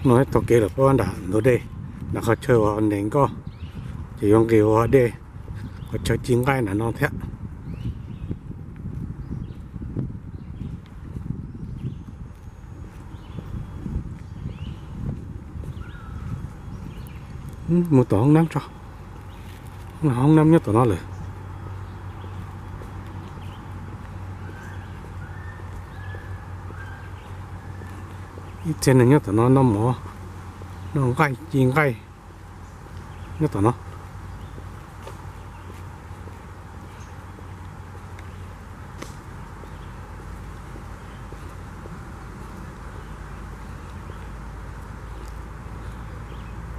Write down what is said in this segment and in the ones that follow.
No taug kev lawm puag nram ntug dej, nram qhov chaw uas nres nkoj, ces yuav nqis ua dej, qhov chaw ci nqaij nram no thiab. Mus tom hoob nab tso, hoob nab nyob tom no lawm. Ib txhia neeg nyob tom no noj mov, noj nqaij ci nqaij nyob tom no.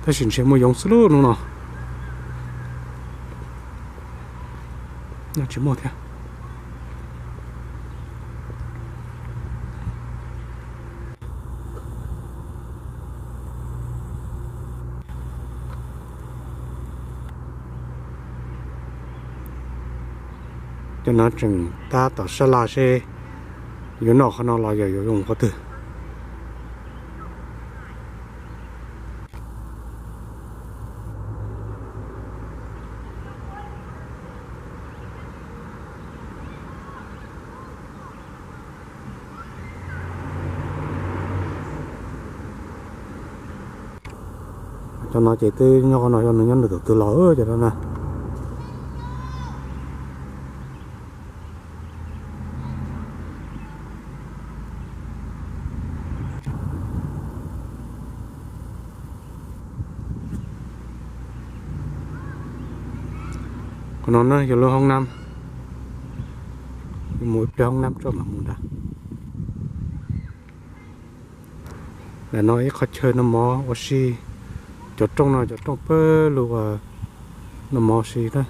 Tab sis ntshe muaj yoov xwb lub hnub no. Tsis muaj thiab. Cov no tseem tab tom sab laj seb yuav noj qhov no los yog yuav mus qhov twg. Cov no ces twb nyob qhov no, yog nws nyob nws tus twg los cov no na. Qhov no na yog lub hoob nab, mus ib pliag hoob nab tso mam mus nrad. Ntawm no ib qhov chaw noj mov ua si, cov rooj no cov rooj pawg lug noj mov ua si na.